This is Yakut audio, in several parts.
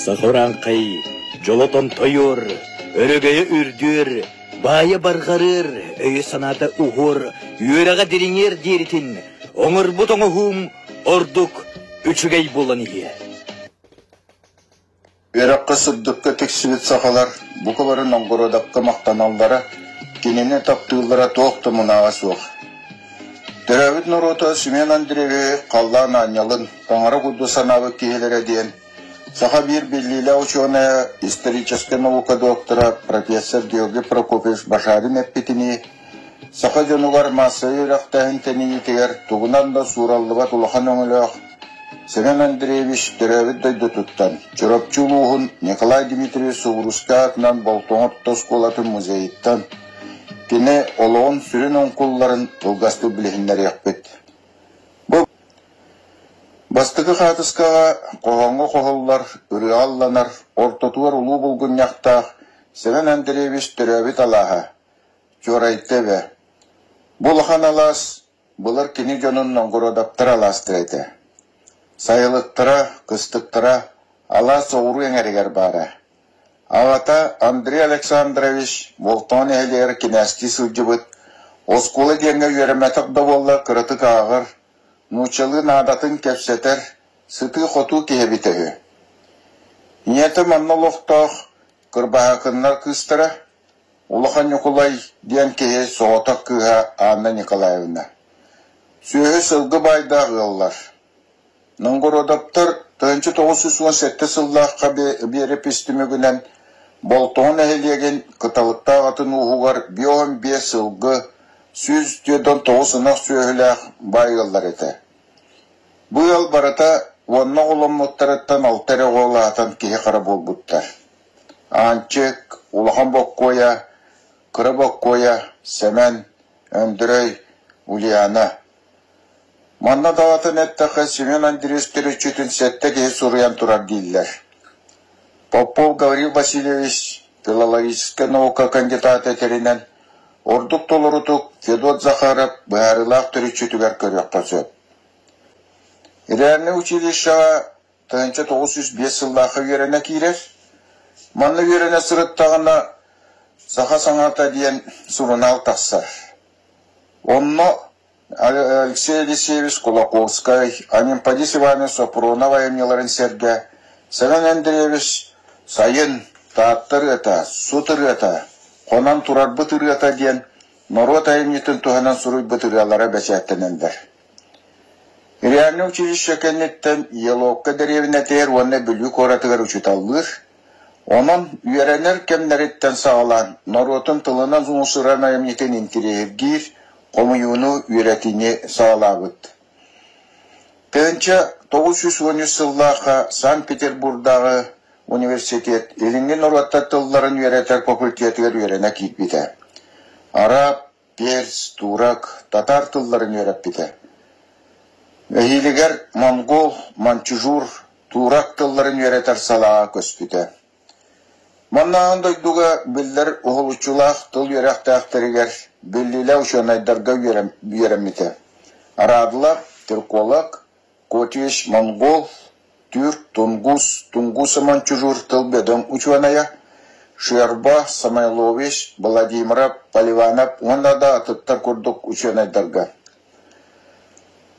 Саха урааҥхай дьоло томтойуор, өрөгөйө үрдүөр, баайа барҕарыар, өйө-санаата уһуор, үөрэҕэ дириҥиэр диэритин оҥорбут оҥоһуум ордук үчүгэй буолан иһиэ. Үөрэххэ сырдыкка тиксибит сахалар бука бары Новгородокка махтаналлара, кинини таптыыллара туох да мунааҕа суох. Төрөөбүт норуота Семен Андреевиһы халлаан аанньалын, таҥара курдук санаабыт киһилэрэ диэн саха биир биллиилээх учуонайа, историческай наука доктора, профессор Георгий Прокопьевич Башарин эппитинии, Саха дьонугар маассабай үөрэхтээһин тэнийиитигэр тугунан да суураллыбат улахан өҥөлөөх Семен Андреевич төрөөбүт дойдутуттан Чурапчы улууһун Николай Дмитриевич Субуруска аатынан Болтоҥо орто оскуолатын музейыттан кини олоҕун сүрүн оҥкулларын кылгастык билиһиннэриэхпит. Бу бастакы хаатыскаҕа хоһооҥҥо хоһуллар, ырыаҕа ылланар, ортотугар улуу булгунньахтаах Семен Андреевич төрөөбүт алааһа Чуорайта эбэ. Бу улахан алаас былыр кини дьонун Новгородоптар алаастара этэ. Сайылыктара, кыстыктара алаас соҕуруу эҥэригэр баара. Аҕата Андрей Александрович Болтоҥо нэһилиэгэр кинээстии сылдьыбыт, оскуола диэҥҥэ үөрэммэтэх да буоллар кыратык ааҕар, нууччалыы наадатын кэпсэтэр, сытыы-хотуу киһи эбитэ үһү. Ийэтэ манна олохтоох Кырбаһаакыннар кыыстара, Улахан Ньукулай диэн киһи соҕотох кыыһа Анна Николаевна. Сүөһү-сылгы баайдаах ыаллар. Новгородоптар 1997 сыллаахха биэрэпис түмүгүнэн Болтоҥо нэһилиэгин Кыталыктаах атын ууһугар 55 сылгы, 149 ынах сүөһүлээх баай ыаллар этэ. Бу ыал барыта уонна оҕоломмуттарыттан алта эрэ оҕо улаатан киһи-хара буолбуттар. Аанчык, Улахан Боккуойа, Кыра Боккуойа, Сэмэн, Өндөрөй, Ульяна. Манна даҕатан эттэххэ, Семен Андреевич төрүччүтүн сэттэ киһи суруйан турар дииллэр. Попов Гаврил Васильевич филологическай наука кандидата этэринэн, ордук толорутук Федот Захаров быһаарыылаах төрүччүтүгэр көрүөххэ сөп. Реальнай училищеҕа 1905 сыллаахха үөрэнэ киирэр. Манна үөрэнэ сырыттаҕына «Саха саҥата» диэн сурунаал тахсар. Онно Алексей Елисеевич Кулаковскай, Анемподист Иванович Сопронов айымньыларын сэргэ Семен Андреевич «Сайын», «Таатта ырыата», «Сут ырыата», «Хонон турарбыт ырыата» диэн норуот айымньытын туһанан суруйбут ырыалара бэчээттэнэллэр. Реальнай училище кэнниттэн Еловка дэриэбинэтигэр уонна Бүлүү куоратыгар учууталлыыр. Онон үөрэнэр кэмнэриттэн саҕалаан норуотун тылынан уус-уран айымньытын интириэһиргиир, хомуйууну, үөрэтиини саҕалаабыт. 1913 сыллаахха Санкт-Петербурдааҕы университет Илиҥҥи норуоттар тылларын үөрэтэр факультетыгар үөрэнэ киирбитэ. Араб, перс, турок, татаар тылларын үөрэппитэ. Эһиилигэр монгол, маньчжур, турок тылларын үөрэтэр салааҕа көспүтэ. Манна аан дойдуга биллэр уһулуччулаах тыл үөрэхтээхтэригэр, биллиилээх учуонайдарга үөрэммитэ. Араадылар, тюрколог, Котвич монгол, түүр, тунгус, тунгус-маньчжур тыл бөдөҥ учуонайа, Шерба, Самойлович, Владимиров, Поливанов уонна да атыттар курдук учуонайдарга.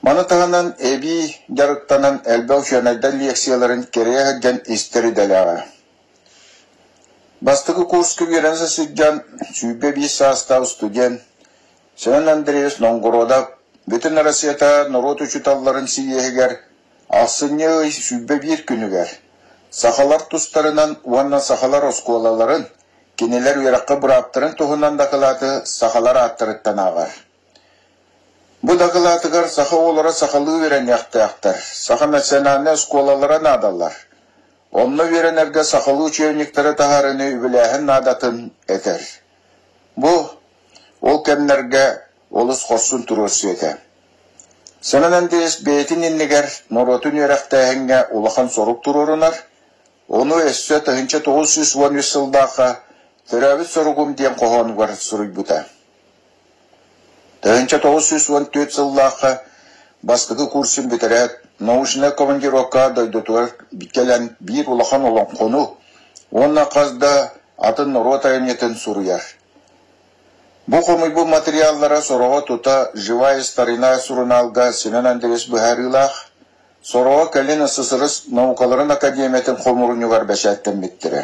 Маны таһынан эбии дьарыктанан элбэх учуонайдар лекцияларын кэрийэ сылдьан истэр идэлээҕэ. Бастакы курска үөрэнэ сылдьан 21 саастаах студент Семен Андреевич Новгородов Бүтүн Россията норуот учууталларын сийиэһигэр ахсынньы ый 21 күнүгэр сахалар тустарынан уонна сахалар оскуолаларын, кинилэр үөрэххэ бырааптарын туһунан дакылааты сахалар ааттарыттан ааҕар. Бу дакылаатыгар саха оҕолоро сахалыы үөрэниэхтээхтэр, саха национальнай оскуолалара наадалар. Онно үөрэнэргэ сахалыы учебниктары таһаарыыны үбүлээһин наадатын этэр. Бу ол кэмнэргэ олус хорсун туруорсуу этэ. Семен Андреевич бэйэтин иннигэр норуотун үөрэхтээһиҥҥэ улахан сорук туруорунар, ону өссө 1913 сыллаахха «Төрөөбүт соругум» диэн хоһоонугар суруйбута. 1914 сыллаахха бастакы курсун бүтэрээт, научнай командировкаҕа дойдутугар кэлэн биир улахан олоҥхону уонна хас да атын норуот айымньытын суруйар. Бу хомуйбут матырыйааллара сороҕо тута «Живая старина» сурунаалга Семен Андреевич быһаарыылаах, сороҕо кэлин СССР наукаларын академиятын хомуурунньугар бэчээттэммиттэрэ.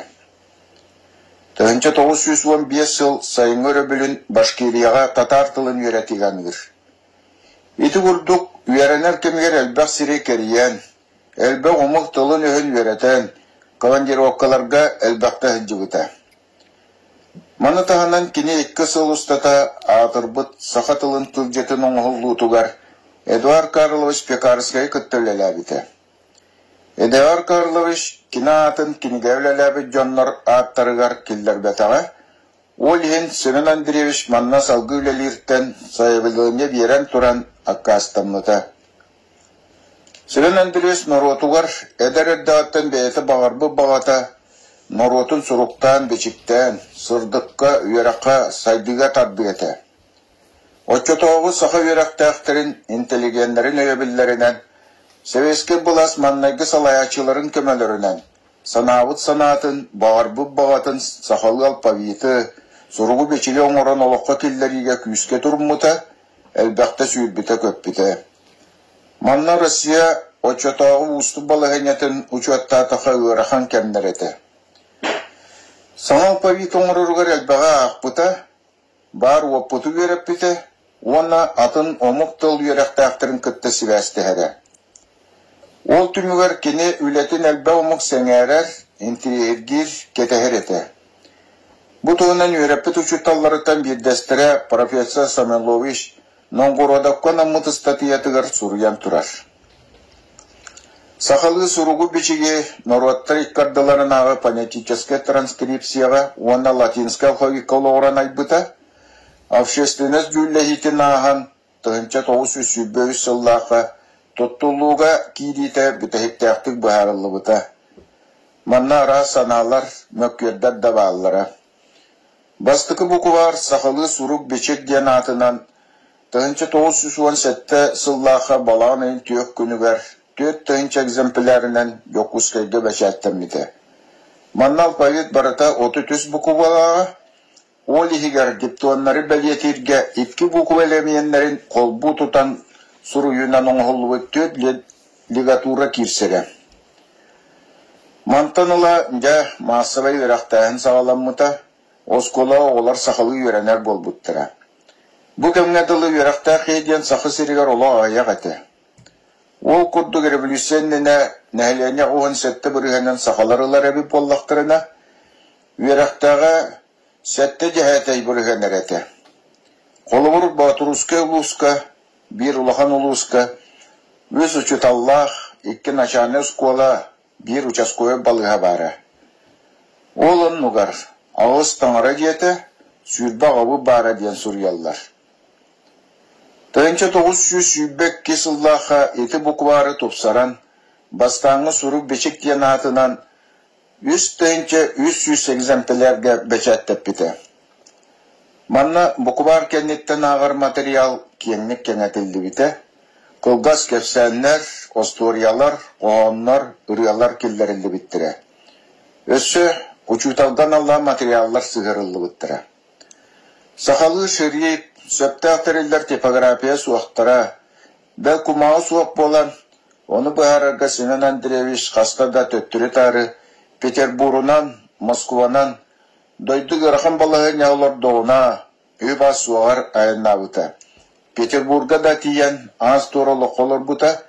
1915 сыл сайыҥҥы өрөбүлүн Башкирияҕа татаар тылын үөрэтиигэ аныыр. Ити курдук, үөрэнэр кэмигэр элбэх сири кэрийэн, элбэх омук тылын-өһүн үөрэтэн, командировкаларга элбэхтэ сылдьыбыта. Маны таһынан кини икки сыл устата аатырбыт саха тылын тылдьытын оҥоһуллуутугар Эдуард Карлович Пекарскайы кытта үлэлээбитэ. Эдуард Карлович кини аатын кинигэ үлэлээбит дьоннор ааттарыгар киллэрбэтэҕэ, ол иһин Семен Андреевич манна салгыы үлэлииртэн сайабылыанньа биэрэн туран аккаастаммыта. Семен Андреевич норуотугар эдэр эрдэҕиттэн бэйэтэ баҕарбыт баҕата норуотун суруктаан-бичиктээн, сырдыкка, үөрэххэ, сайдыыга тардыы этэ. Оччотооҕу саха үөрэхтээхтэрин, интеллигеннэрин өйөбүллэринэн, сэбиэскэй былаас маҥнайгы салайааччыларын көмөлөрүнэн, санаабыт санаатын, баҕарбыт баҕатын сахалыы алфавиты, суругу-бичиги оҥорон олоххо киллэриигэ күүскэ туруммута, элбэхтэ сүүрбүтэ-көппүтэ. Манна Россия оччотооҕу уустук балаһыанньатын учуоттаатахха ыарахан кэмнэр этэ. Саҥа алфавит оҥороругар элбэҕи аахпыта, баар уоппуту үөрэппитэ уонна атын омук тыл үөрэхтээхтэрин кытта сибээстэһэрэ. Ол түмүгэр кини үлэтин элбэх омук сэҥээрэр, интириэһиргиир, кэтэһэр этэ. Бу туһунан үөрэппит учууталларыттан биирдэстэрэ профессор Самойлович Новгородовка анаммыт ыстатыйатыгар суруйан турар. Сахалыы суругу-бичиги норуоттар икки ардыларынааҕы фонетическай транскрипцияҕа уонна латинскай алфавикка олоҕуран айбыта, общественность дьүүллэһиитин ааһан 1923 сыллаахха туттуллууга киириитэ бүтэһиктээхтик быһаарыллыбыта. Манна араас санаалар, мөккүөрдэр да бааллара. Бастакы букубаар сахалыы сурук-бичик диэн аатынан 1917 сыллаахха балаҕан ыйын түөрт күнүгэр 4000 экземплярынан Дьокуускайга бэчээттэммитэ. Манна алфавит барыта 33 букубалааҕа, ол иһигэр диптоннары бэлиэтииргэ икки буква элэмиэннэрин холбуу тутан суруйуунан оҥоһуллубут түөрт лигатура киирсэрэ. Мантан ыла, дьэ, маассабай үөрэхтээһин саҕаламмыта, оскуола оҕолор сахалыы үөрэнэр буолбуттара. Бу кэмҥэ дылы үөрэхтээх киһи диэн Саха сиригэр олох аҕыйах этэ. Ол курдук революция иннинэ нэһилиэнньэ 17 бырыһыанын сахалар ылар эбит буоллахтарына, үөрэхтээҕэ сэттэ дьэһээтэй бырыһыан эрэ этэ. Холобур, Боотурусскай улууска, биир улахан улууска үс учууталлаах, икки начальнай оскуола, биир участковай балыыһа баара. Ол оннугар аҕыс таҥара дьиэтэ, 20 аҕабыт баара диэн суруйаллар. 1922 сыллаахха ити буквары тупсаран, бастааҥҥы сурук-бичик диэн аатынан 3300 экземплярга бэчээттэппитэ. Манна букубаар кэнниттэн ааҕар матырыйаал киэҥник кэҥэтиллибитэ, кылгас кэпсээннэр, остуоруйалар, хоһооннор, ырыалар киллэриллибиттэрэ. Өссө учууталга аналлаах матырыйааллар сыһыарыллыбыттара. Сахалыы шрип, сөптөөх тэриллэр типография суохтара, бэл кумааҕы суох буолан, ону быһаарарга Семен Андреевич хаста да төттөрү-таары Петербурунан, Москванан Дойду ыарахан балаһыанньа олордоҕуна, үп-ас суоҕар айаннаабыта. Петербурга да тиийэн аас-туор олоххо олорбута.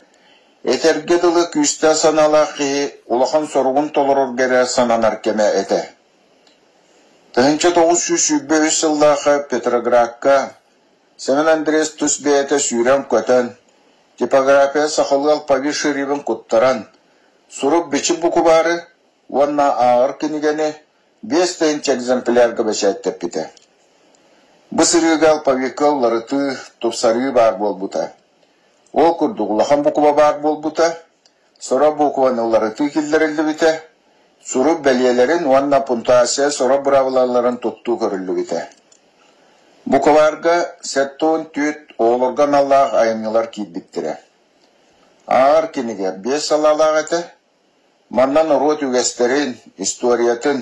Этэргэ дылы күүстээх санаалаах киһи улахан соругун толорорго эрэ сананар кэмэ этэ. 1923 сыллаахха Петроградка Семен Андреевич тус бэйэтэ сүүрэн-көтөн, типография сахалыы алфавит шрибин куттаран, сурук-бичик букубаары уонна ааҕар кинигэни 5000 экземплярга бэчээттэппитэ. Бу сырыыга алфавикка уларытыы, тупсарыы баар буолбута. Ол курдук улахан букуба баар буолбута, сорох букваны уларытыы киллэриллибитэ, сурук бэлиэлэрин уонна пунктуация сорох быраабылаларын туттуу көрүллүбүтэ. Букварга 74 оҕолорго аналлаах айымньылар киирбиттэрэ. Ааҕар кинигэ биэс салаалаах этэ. Манна норуот үгэстэрин, историятын,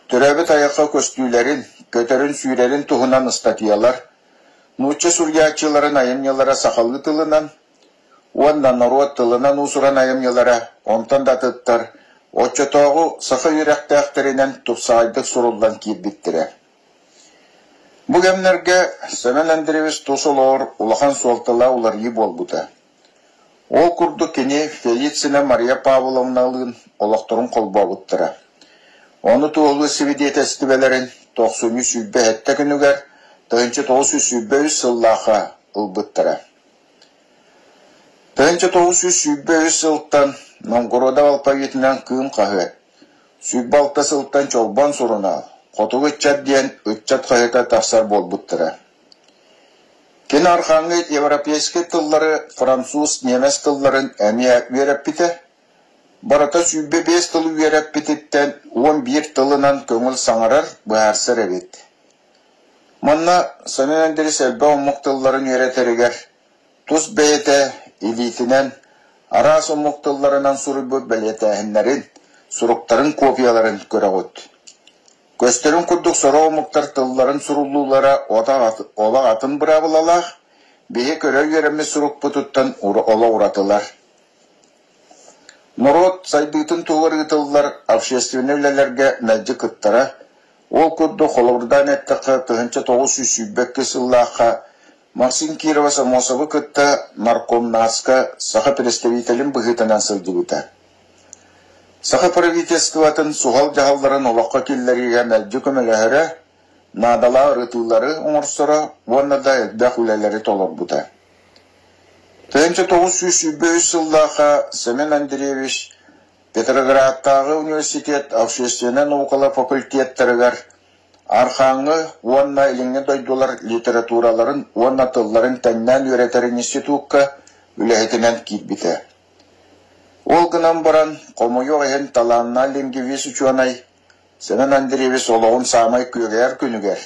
төрөөбүт айылҕа көстүүлэрин, көтөрүн-сүүрэрин туһунан ыстатыйалар, нуучча суруйааччыларын айымньылара сахалыы тылынан уонна норуот тылынан уус-уран айымньылара онтон да атыттар оччотооҕу саха үөрэхтээхтэринэн тупсаҕайдык суруллан киирбиттэрэ. Бу кэмнэргэ Семен Андреевич тус олоҕор улахан суолталаах уларыйыы буолбута. Ол курдук кини Фелицина Мария Павловналыын олохторун холбообуттара. Ону туоһулуур сибидиэтэлистибэлэрин тохсунньу 27 күнүгэр 1923 сыллаахха ылбыттара. 1923 сылтан Новгородов алфавитынан Кыым хаһыат, 26 сылтан Чолбон сурунаал, Хотугу ыччат диэн ыччат хаһыата тахсар буолбуттара. Кини арҕааҥҥы европейскай тыллары француз, ньиэмэс тылларын эмиэ үөрэппитэ. Барыта 25 тылы үөрэппититтэн 11 тылынан көҥүл саҥарар, быһаарсар эбит. Манна Семен Андреевич элбэх омук тылларын үөрэтэригэр тус бэйэтэ илиитинэн араас омук тылларынан суруйбут бэлиэтээһиннэрин, суруктарын копияларын көрөҕүт. Көстөрүн курдук сорох омуктар тылларын суруллуулара олох атын быраабылалаах, биһи көрө үөрэммит сурукпутуттан олох уратылар. Норуот сайдыытын туһугар ыытыллар общественнай үлэлэргэ мэлдьи кыттара, ол курдук холобурдаан эттэххэ, 1922 сыллаахха Максим Кирова Самосовы кытта наркомнацка саха представителин быһыытынан сылдьыбыта. Саха правительствотын суһал дьаһалларын олоххо киллэриигэ мэлдьи көмөлөһөрө, наадалаах ырытыылары оҥорсоро уонна да элбэх үлэлэри толорбута. 1923 сыллаахха Семен Андреевич Петроградтааҕы университет общественнай наукалар факультеттарыгар Архааҥҥы уонна Илиҥҥи дойдулар литератураларын уонна тылларын тэҥнээн үөрэтэр институкка үлэһитинэн киирбитэ. Ол гынан баран, хомойуох иһин, талааннаах лингвист учуонай Семен Андреевич олоҕун саамай күөгэйэр күнүгэр,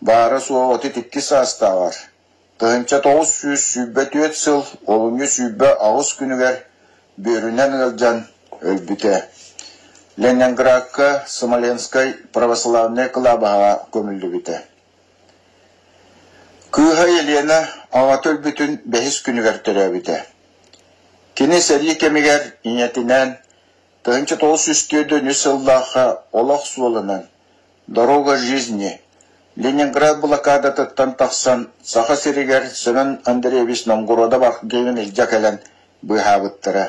баара-суоҕа 32 саастааҕар, 1924 сыл олунньу 28 күнүгэр бүөрүнэн ыалдьан өлбүтэ. Ленинградка Смоленскай православнай кылаабаһаҕа көмүллүбүтэ. Кыыһа Елена аҕата өлбүтүн бэһис күнүгэр төрөөбүтэ. Кини сэрии кэмигэр ийэтинээн 1943 сыллаахха олох суолунан «Дорога жизни» Ленинград блокадатыттан тахсан Саха сиригэр Семен Андреевич Новгородов архивын илдьэ кэлэн быыһаабыттара.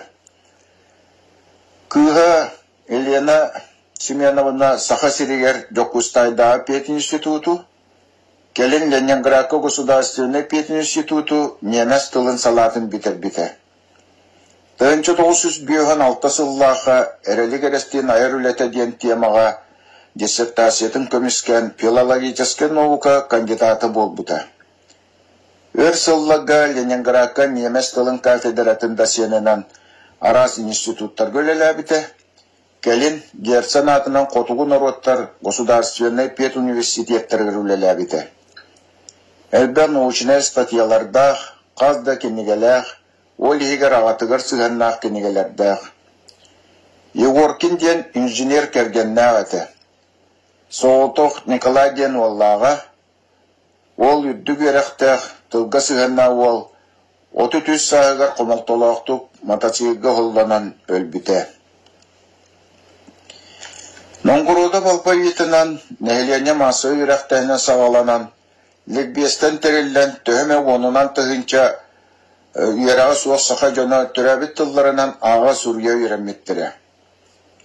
Кыыһа Елена Семеновна Саха сиригэр Дьокуускайдааҕы пединституту, кэлин Ленинградка государственнай пединституту ньиэмэс тылын салаатын бүтэрбитэ. 1956 сыллаахха «Эрэлик эрэстиин айар үлэтэ» диэн темаҕа диссертациятын көмүскээн филологическай наука кандидата буолбута. Өр сылларга Ленинградка ньиэмэс тылын кафедратын доценынан араас институттарга үлэлээбитэ, Кэлин Герцен аатынан Хотугу норуоттар государственнай педуниверситеттарыгар үлэлээбитэ. Элбэх научнай ыстатыйалардаах, хас да кинигэлээх, ол иһигэр аҕатыгар сыһыаннаах кинигэлэрдээх. Егоркин диэн инженер кэргэннээх этэ. Соҕотох Николай диэн уоллааҕа, Уол үрдүк үөрэхтээх, тылга сыһыаннаах уол 33 сааһыгар хомолтолоохтук матасыыкылга оһоллонон өлбүтэ. Монгуруодап алфавитынан нэһилиэнньэ маассабай үөрэхтээһинэ саҕаланан, ликбезтэн тэриллэн төһө эмэ уонунан тыһыынча үөрэҕэ суох саха дьоно төрөөбүт тылларынан ааҕа-суруйа үөрэммиттэрэ.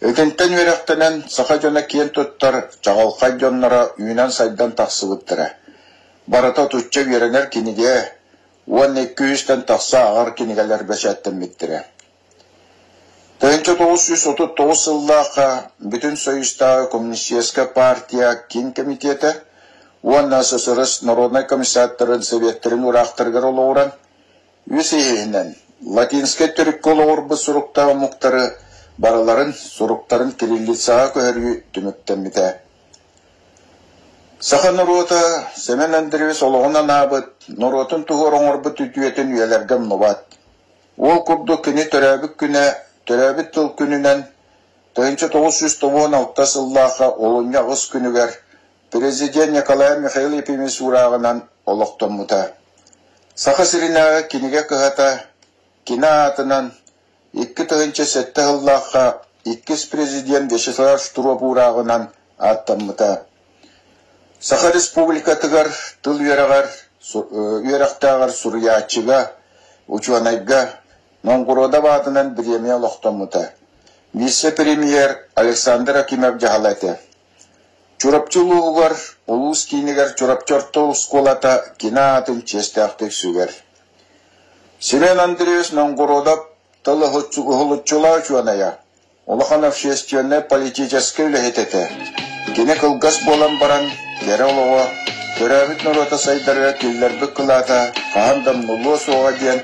Итинтэн үөрэхтэнэн саха дьоно киэн туттар чаҕылхай дьонноро үүнэн-сайдан тахсыбыттара. Барыта отучча үөрэнэр кинигэ уонна икки үстэн тахса ааҕар кинигэлэр бэчээттэммиттэрэ. 1939 сыллаахха Бүтүн Союзтааҕы Коммунистическай партия Киин Комитета уонна ССРС народнай комиссардарын Советтарын уураахтарыгар олоҕуран Үс иһинэн латинскай төрүккэ олоҕурбут суруктаах омуктары барыларын суруктарын кириллицаҕа көһөрүү түмүктэммитэ. Саха норуота Семен Андреевич олоҕун анаабыт, норуотун туһугар оҥорбут үтүөтүн үйэлэргэ умнубат. Ол курдук кини төрөөбүт күнэ Төрөөбүт тыл күнүнэн 1996 сыллаахха олунньу аҕыс күнүгэр Президент Николай Михаил Ефимович уурааҕынан олохтоммута. Саха сиринээҕи кинигэ кыһата кини аатынан 2007 сыллаахха иккис президент Вячеслав Штыров уурааҕынан ааттаммыта. Саха Республикатыгар тыл үөрэҕэр үөрэхтээҕэр суруйааччыга, учуонайга Монгуруодап аатынан бириэмийэ олохтоммута. Вице-премьер Александр Акимов дьаһала этэ. Чурапчы улууһугар, улуус киинигэр Чурапчы орто оскуолата кини аатын чиэстээхтик сүгэр. Семен Андреевич Монгуруодап тыл уһулуччулаах учуонайа, Улахан общественнай-политическай үлэһит этэ. Кини кылгас буолан баран, кэрэ олоҕо, төрөөбүт норуота сайдарыгар киллэрбит кылаата хаһан да умнуллуо суоҕа диэн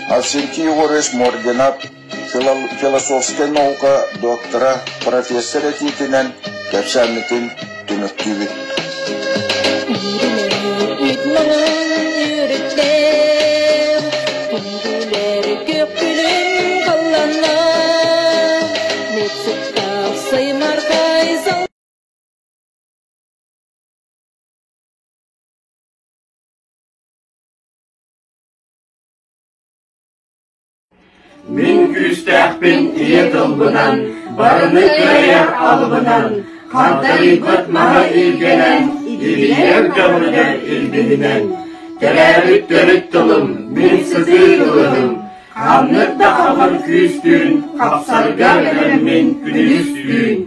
Авсентий Егорович Мординов, философскай наука доктора, профессор этиитинэн кэпсээммитин түмүктүүбүт. Мин күүстээхпин ийэ тылбынан, барыны кыайар алыбынан, хагдарыйбыт маһы илгэнэн, илийэр көҕүлэр илбиһинэн. Төрөөбүт төрүт тылым, мин сытыы кылыһым, ханнык да хабыр күүстүүн, хапсарга бэлэммин күнүс түүн.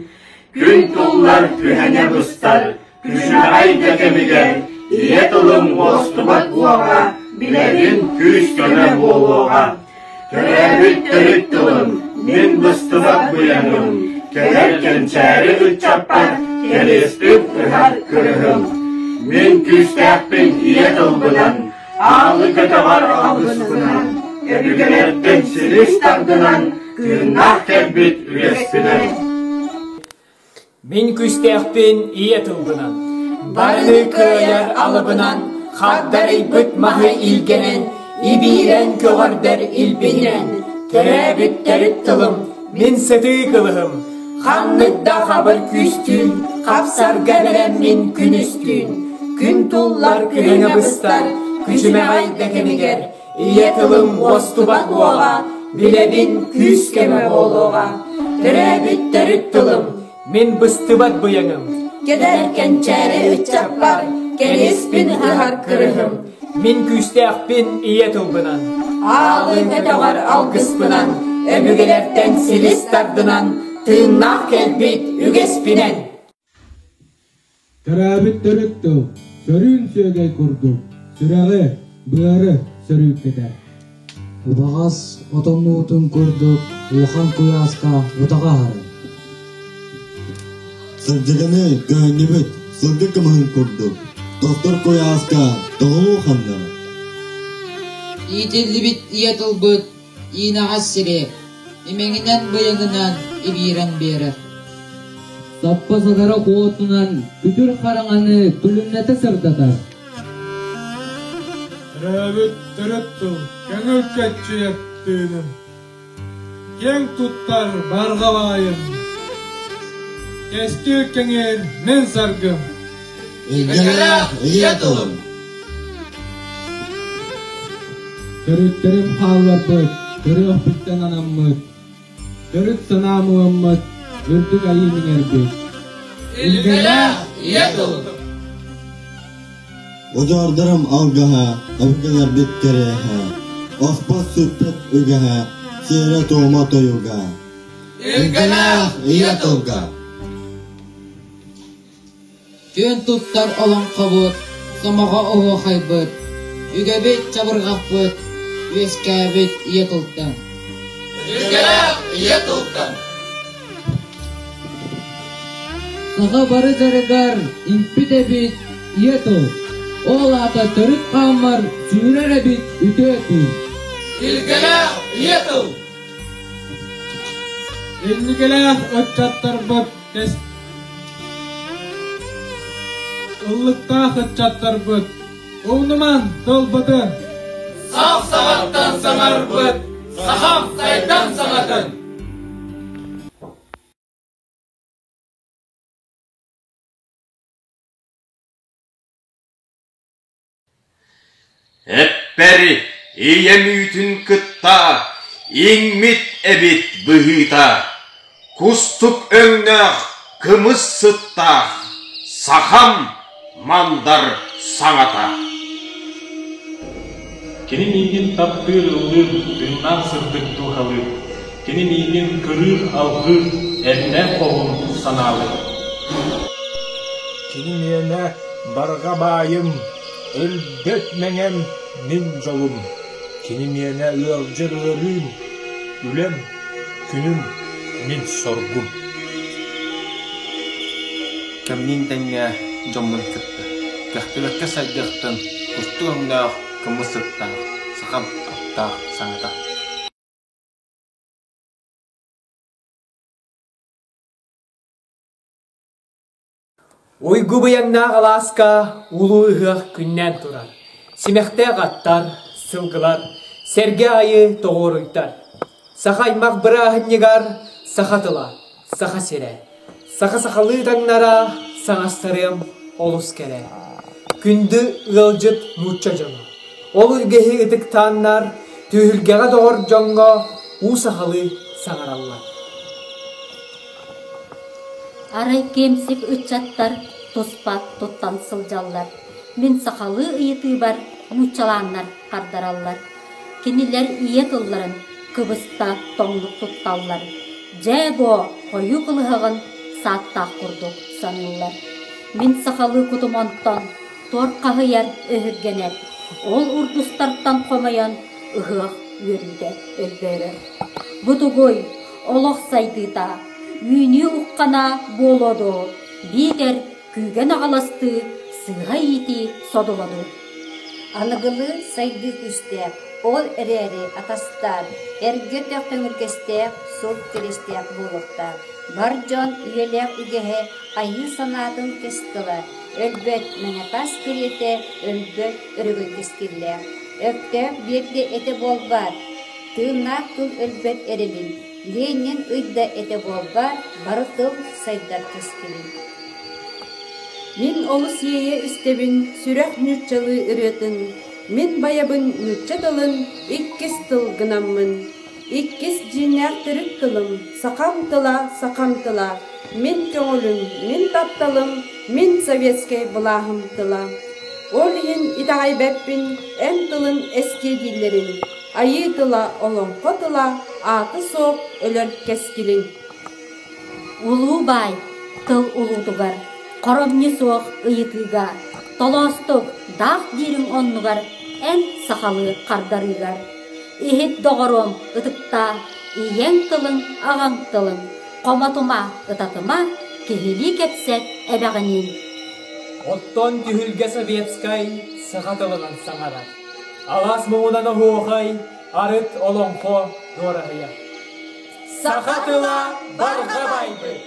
Күн туллар, түһэнэ быстар, Күчүмэҕэй да кэмигэр ийэ тылым уостубат уоҕа, билэбин күүс-көмө буолуоҕа. Төрөөбүт төрүт тылым, мин быстыбат быйаҥым, кэлэр кэнчээри ыччаппар кэриэспин ыһар кырыһым. Мин күүстээхпин ийэ тылбынан, аалы көтөҕөр алгыспынан, өбүгэлэртэн силис тардынан, тыыннаах кэлбит үгэспинэн. Мин күүстээхпин ийэ тылбынан, барыны кыайар алыбынан, хагдарыйбыт маһы илгэнэн, ибиирэн көҕөрдөр илбинэн, төрөөбүт төрүт тылым, мин сытыы кылыһым, ханнык да хабыр күүстүүн, хапсарга бэлэммин күнүстүүн, күн туллар күһүнэ быстар, күчүмэҕэй да кэмигэр, Ийэ тылым уостубат уоҕа, билэбин күүс-көмө буолуоҕа. Төрөөбүт төрүт тылым, мин быстыбат быйаҥым. Кэлэр кэнчээри ыччаппар, кэриэспин ыһар кырыһым. Мин күүстээхпин ийэ тылбынан. Аалы көтөҕөр алгыспынан, өбүгэлэртэн силис тардынан, тыыннаах кэлбит үгэспинэн. Төрөөбүт төрүт тыл, сөрүүн сүөгэй курдук, сүрэҕи, быары сөрүүккэтэр. Убаҕас отоннуутун курдук улахан куйааска утаҕа аһарар. Сылдьыганы көөнньүбүт сылгы кымыһын курдук, тохтор куйааска тоҕолуу ханнарар. Иитиллибит ийэ тылбыт иинэҕэс сири имэҥинэн-быйаҥынан ибиирэн биэрэр. Саппа сатара куотунан күтүр хараҥаны күлүмнэтэ сырдатар. Төрөөбүт төрүт тыл көҥүл көччүйэр тыыным, киэҥ туттар барҕа баайым, кэскил кэҥиир мин саргым. Илгэлээх ийэ тылым. Төрүттэрим хаалларбыт, төрүөхпүттэн анаммыт, төрүт санаам уоммут, үрдүк айыы иҥэрбит. Илгэлээх ийэ тылым. Удьуордарым алгаһа, өбүгэлэрбит кэриэһэ, оспот сүппэт үгэһэ, сиэрэ-туома тойуга. Илгэлээх ийэ тылга. Күөн туттар олоҥхобут, сомоҕо оһуохайбыт, үгэбит чабырҕахпыт, үөскээбит ийэ тылтан. Үгэлээх ийэ тылтан. Саха бары дьарыгар иҥпит эбит ийэ тыл. Ол аата төрүт хааммар сүүрэр эбит үтүө тыл. Илгэлээх ийэ тыл. Инникилээх ыччаттарбыт Ыллыктаах ыччаттарбыт, умнумаҥ тылбытын! Сах саҕаттан саҥарбыт, Сахам сайдам саҥатын! Эппэр ийэм үүтүн кытта иҥмит эбит быһыыта, кустук өҥнөөх кымыс сыттаах сахам мандар саҥата. Кини миигин таптыыр, ыллыыр, тыыннаах сырдык дууһалыыр. Кини миигин кырыыр, алгыыр, эрнээх хоһуун санаалыыр. Кини миэнэ барҕа баайым, өлбөт мэҥэм мин дьолум. Кини миэнэ ыалдьар ыарыым, үлэм, күнүм мин соргум. Кэмниин тэҥҥэ дьоммун кытта кэхтибэккэ сайдыахтан кустук өҥнөөх кымыс сыттаах сахам аптаах саҥата. Уйгу быйаҥнаах алааска улуу ыһыах күннээн турар. Симэхтээх аттар, сылгылар, сэргэ аайы тоҕуоруйдар. Саха аймах бырааһынньыгар саха тыла, саха сирэ, саха сахалыы таҥнара саҥастарыам олус кэрэ. Күндү ыалдьыт нуучча дьоно. Ол үгэһи ытыктааннар, түһүлгэҕэ доҕор дьоҥҥо уу сахалыы саҥараллар. Арай киэмсик ыччаттар туспа туттан сылдьаллар. Мин сахалыы ыйытыыбар нууччалааннар хардараллар. Кинилэр ийэ тылларын кыбыста тоҥнук тутталлар. Дьээ-буо хойуу кылыһаҕын сааттаах курдук саныыллар. Мин сахалыы кутум онтон туор хаһыйар өһүргэнэр. Ол урдустартан хомойон ыһыах үөрүүтэ өлбөөрөр. Бу тугуй, олох сайдыыта, үүнүү уххана буолуо дуо, биитэр күүгэн аҕаластыы сыыһа иитии содула дуу? Аныгылыы сайдыы күүстээх, ол эрээри атастаан, эргэ өтөх төҥүргэстээх, сур кириэстээх буолуохтаах. Бар дьон үйэлээх үгэһэ айыы санаатын кэс тыла, өлбөт мэҥэ таас кэриэтэ өлбөт өрөгөй кэскиллээх. Өктөөп биэрдэ этэ буолбаат, тыыннаах тыл өлбөт эрэлин, Ленин ыйда этэ буолбаат, бары тыл сайдар кэскилин. Мин олус иэйэ истэбин сүрэх нууччалыы ырыатын, мин байабын нуучча тылын иккис тыл гынаммын. Иккис дьиҥнээх төрүт тылым, сахам тыла, сахам тыла, мин көҥүлүм, мин тапталым, мин советскай былааһым тыла. Ол иһин итэҕэйбэппин эн тылын эстиэ дииллэрин, айыы тыла, олоҥхо тыла, аата суох өлөр кэскилин. Улуу баай тыл улуутугар, хоромньу суох ыйытыыга, толоостук даах диириҥ оннугар эн сахалыы хардарыыгар. Иһит доҕоруом ытыктаа, ийэҥ тылыҥ, аҕаҥ тылыҥ, хомотума, ытатыма, киһилии кэпсэт эбэҕиниин. Оттон түһүлгэ советскай саха тылынан саҥарар. Алаас муҥунан оһуохай, арыт олоҥхо дуораһыйар. Саха тыла барҕа байбыт!